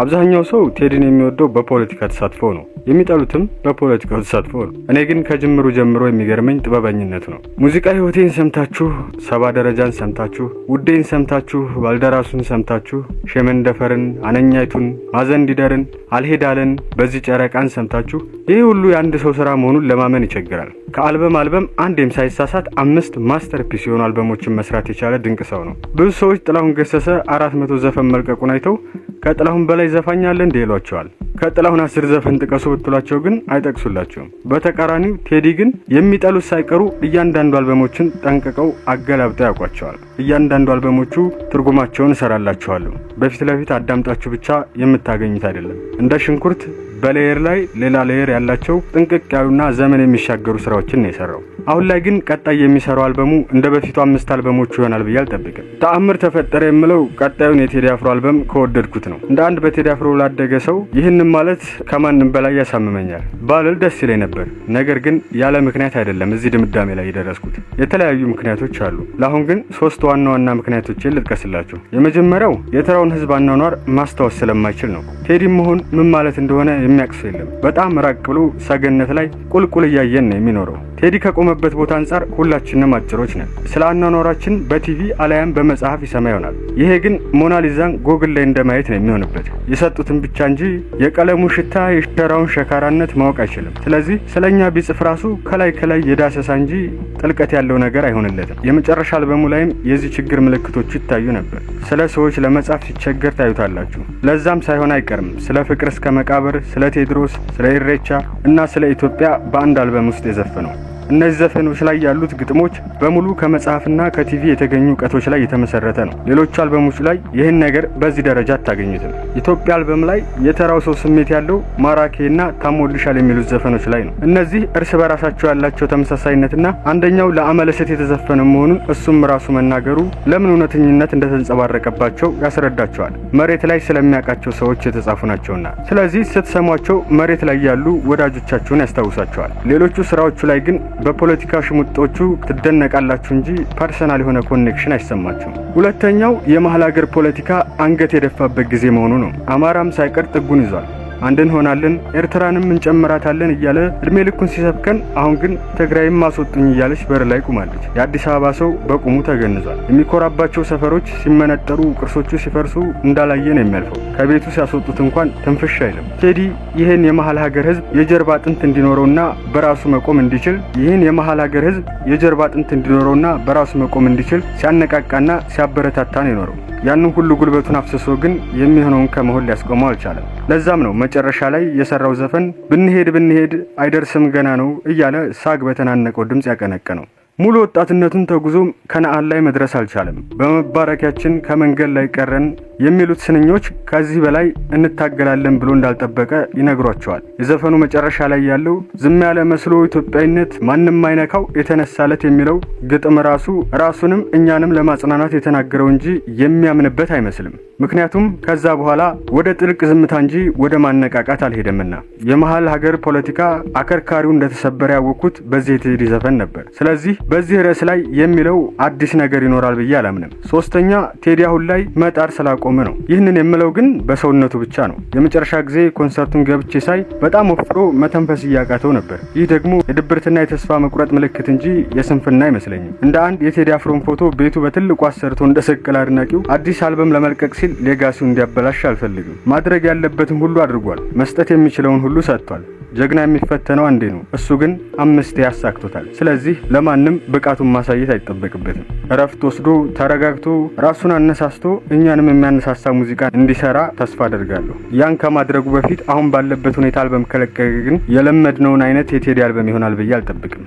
አብዛኛው ሰው ቴዲን የሚወደው በፖለቲካ ተሳትፎ ነው፣ የሚጠሉትም በፖለቲካው ተሳትፎ ነው። እኔ ግን ከጅምሩ ጀምሮ የሚገርመኝ ጥበበኝነቱ ነው። ሙዚቃ ህይወቴን ሰምታችሁ፣ ሰባ ደረጃን ሰምታችሁ፣ ውዴን ሰምታችሁ፣ ባልደራሱን ሰምታችሁ፣ ሸመንደፈርን፣ አነኛይቱን፣ ማዘንዲደርን፣ አልሄዳለን፣ በዚህ ጨረቃን ሰምታችሁ ይህ ሁሉ የአንድ ሰው ስራ መሆኑን ለማመን ይቸግራል። ከአልበም አልበም አንዴም ሳይሳሳት አምስት masterpiece የሆኑ አልበሞችን መስራት የቻለ ድንቅ ሰው ነው። ብዙ ሰዎች ጥላሁን ገሰሰ 400 ዘፈን መልቀቁን አይተው ከጥላሁን በላይ ዘፋኝ አለ እንዴ ይሏቸዋል። ከጥላሁን 10 ዘፈን ጥቀሱ ብትሏቸው ግን አይጠቅሱላቸውም። በተቃራኒው ቴዲ ግን የሚጠሉት ሳይቀሩ እያንዳንዱ አልበሞችን ጠንቅቀው አገላብጠው ያውቋቸዋል። እያንዳንዱ አልበሞቹ ትርጉማቸውን እሰራላችኋለሁ። በፊት ለፊት አዳምጣችሁ ብቻ የምታገኙት አይደለም። እንደ ሽንኩርት በ layer ላይ ሌላ layer ያላቸው ጥንቅቅ ያሉና ዘመን የሚሻገሩ ስራዎችን ነው የሰራው። አሁን ላይ ግን ቀጣይ የሚሰራው አልበሙ እንደ በፊቱ አምስት አልበሞቹ ይሆናል ብዬ አልጠብቅም። ተአምር ተፈጠረ የምለው ቀጣዩን የቴዲ አፍሮ አልበም ከወደድኩት ነው። እንደ አንድ በቴዲ አፍሮ ላደገ ሰው ይህንን ማለት ከማንም በላይ ያሳምመኛል ባልል ደስ ይለኝ ነበር። ነገር ግን ያለ ምክንያት አይደለም እዚህ ድምዳሜ ላይ የደረስኩት። የተለያዩ ምክንያቶች አሉ። ለአሁን ግን ሶስት ዋና ዋና ምክንያቶችን ልጥቀስላችሁ። የመጀመሪያው የተራውን ህዝብ አኗኗር ማስታወስ ስለማይችል ነው። ቴዲ መሆን ምን ማለት እንደሆነ የሚያውቅ ሰው የለም። በጣም ራቅ ብሎ ሰገነት ላይ ቁልቁል እያየን ነው የሚኖረው። ቴዲ ከቆመበት ቦታ አንጻር ሁላችንም አጭሮች ነን። ስለ አኗኗራችን በቲቪ አላያም በመጽሐፍ ይሰማ ይሆናል። ይሄ ግን ሞናሊዛን ጎግል ላይ እንደማየት ነው የሚሆንበት። የሰጡትን ብቻ እንጂ የቀለሙ ሽታ የሸራውን ሸካራነት ማወቅ አይችልም። ስለዚህ ስለኛ ቢጽፍ ራሱ ከላይ ከላይ የዳሰሳ እንጂ ጥልቀት ያለው ነገር አይሆንለትም። የመጨረሻ አልበሙ ላይም የዚህ ችግር ምልክቶቹ ይታዩ ነበር። ስለ ሰዎች ለመጻፍ ሲቸገር ታዩታላችሁ። ለዛም ሳይሆን አይቀርም ስለ ፍቅር እስከ መቃብር፣ ስለ ቴዎድሮስ፣ ስለ ኢሬቻ እና ስለ ኢትዮጵያ በአንድ አልበም ውስጥ የዘፈነው። እነዚህ ዘፈኖች ላይ ያሉት ግጥሞች በሙሉ ከመጽሐፍና ከቲቪ የተገኙ እውቀቶች ላይ የተመሰረተ ነው። ሌሎቹ አልበሞች ላይ ይህን ነገር በዚህ ደረጃ አታገኙትም። ኢትዮጵያ አልበም ላይ የተራው ሰው ስሜት ያለው ማራኬና ታሞልሻል የሚሉት ዘፈኖች ላይ ነው። እነዚህ እርስ በራሳቸው ያላቸው ተመሳሳይነትና አንደኛው ለአመለሰት የተዘፈነ መሆኑን እሱም ራሱ መናገሩ ለምን እውነተኝነት እንደተንጸባረቀባቸው ያስረዳቸዋል። መሬት ላይ ስለሚያውቃቸው ሰዎች የተጻፉ ናቸውና። ስለዚህ ስትሰሟቸው መሬት ላይ ያሉ ወዳጆቻችሁን ያስታውሳቸዋል። ሌሎቹ ስራዎቹ ላይ ግን በፖለቲካ ሽሙጦቹ ትደነቃላችሁ እንጂ personal የሆነ connection አይሰማችሁም። ሁለተኛው የመሀል ሀገር ፖለቲካ አንገት የደፋበት ጊዜ መሆኑ ነው። አማራም ሳይቀር ጥጉን ይዟል። አንድ እንሆናለን፣ ኤርትራንም እንጨምራታለን እያለ እድሜ ልኩን ሲሰብከን፣ አሁን ግን ትግራይም አስወጡኝ እያለች በር ላይ ቁማለች። የአዲስ አበባ ሰው በቁሙ ተገንዟል። የሚኮራባቸው ሰፈሮች ሲመነጠሩ፣ ቅርሶቹ ሲፈርሱ እንዳላየ ነው የሚያልፈው። ከቤቱ ሲያስወጡት እንኳን ትንፍሽ አይልም። ቴዲ ይህን የመሀል ሀገር ህዝብ የጀርባ አጥንት እንዲኖረውና በራሱ መቆም እንዲችል ይህን የመሀል ሀገር ህዝብ የጀርባ አጥንት እንዲኖረውና በራሱ መቆም እንዲችል ሲያነቃቃና ሲያበረታታ ነው የኖረው። ያንን ሁሉ ጉልበቱን አፍስሶ ግን የሚሆነውን ከመሆን ሊያስቆመው አልቻለም። ለዛም ነው መጨረሻ ላይ የሰራው ዘፈን ብንሄድ ብንሄድ አይደርስም ገና ነው እያለ ሳግ በተናነቀው ድምፅ ያቀነቀነው። ሙሉ ወጣትነቱን ተጉዞ ከነአን ላይ መድረስ አልቻለም። በመባረኪያችን ከመንገድ ላይ ቀረን የሚሉት ስንኞች ከዚህ በላይ እንታገላለን ብሎ እንዳልጠበቀ ይነግሯቸዋል። የዘፈኑ መጨረሻ ላይ ያለው ዝም ያለ መስሎ ኢትዮጵያዊነት ማንም አይነካው የተነሳለት የሚለው ግጥም ራሱ ራሱንም እኛንም ለማጽናናት የተናገረው እንጂ የሚያምንበት አይመስልም። ምክንያቱም ከዛ በኋላ ወደ ጥልቅ ዝምታ እንጂ ወደ ማነቃቃት አልሄደምና። የመሀል ሀገር ፖለቲካ አከርካሪው እንደተሰበረ ያወቅኩት በዚህ የቴዲ ዘፈን ነበር። ስለዚህ በዚህ ርዕስ ላይ የሚለው አዲስ ነገር ይኖራል ብዬ አላምንም። ሶስተኛ፣ ቴዲ አሁን ላይ መጣር ስላቆመ ነው። ይህንን የምለው ግን በሰውነቱ ብቻ ነው። የመጨረሻ ጊዜ ኮንሰርቱን ገብቼ ሳይ በጣም ወፍሮ መተንፈስ እያቃተው ነበር። ይህ ደግሞ የድብርትና የተስፋ መቁረጥ ምልክት እንጂ የስንፍና አይመስለኝም። እንደ አንድ የቴዲ አፍሮን ፎቶ ቤቱ በትልቁ አሰርቶ እንደሰቀለ አድናቂው አዲስ አልበም ለመልቀቅ ሲል legacy ው እንዲያበላሽ አልፈልግም። ማድረግ ያለበትን ሁሉ አድርጓል። መስጠት የሚችለውን ሁሉ ሰጥቷል። ጀግና የሚፈተነው አንዴ ነው። እሱ ግን አምስቴ ያሳክቶታል። ስለዚህ ለማንም ብቃቱን ማሳየት አይጠበቅበትም። እረፍት ወስዶ ተረጋግቶ ራሱን አነሳስቶ እኛንም የሚያነሳሳ ሙዚቃ እንዲሰራ ተስፋ አደርጋለሁ። ያን ከማድረጉ በፊት አሁን ባለበት ሁኔታ አልበም ከለቀቀ ግን የለመድነውን አይነት የቴዲ አልበም ይሆናል ብዬ አልጠብቅም።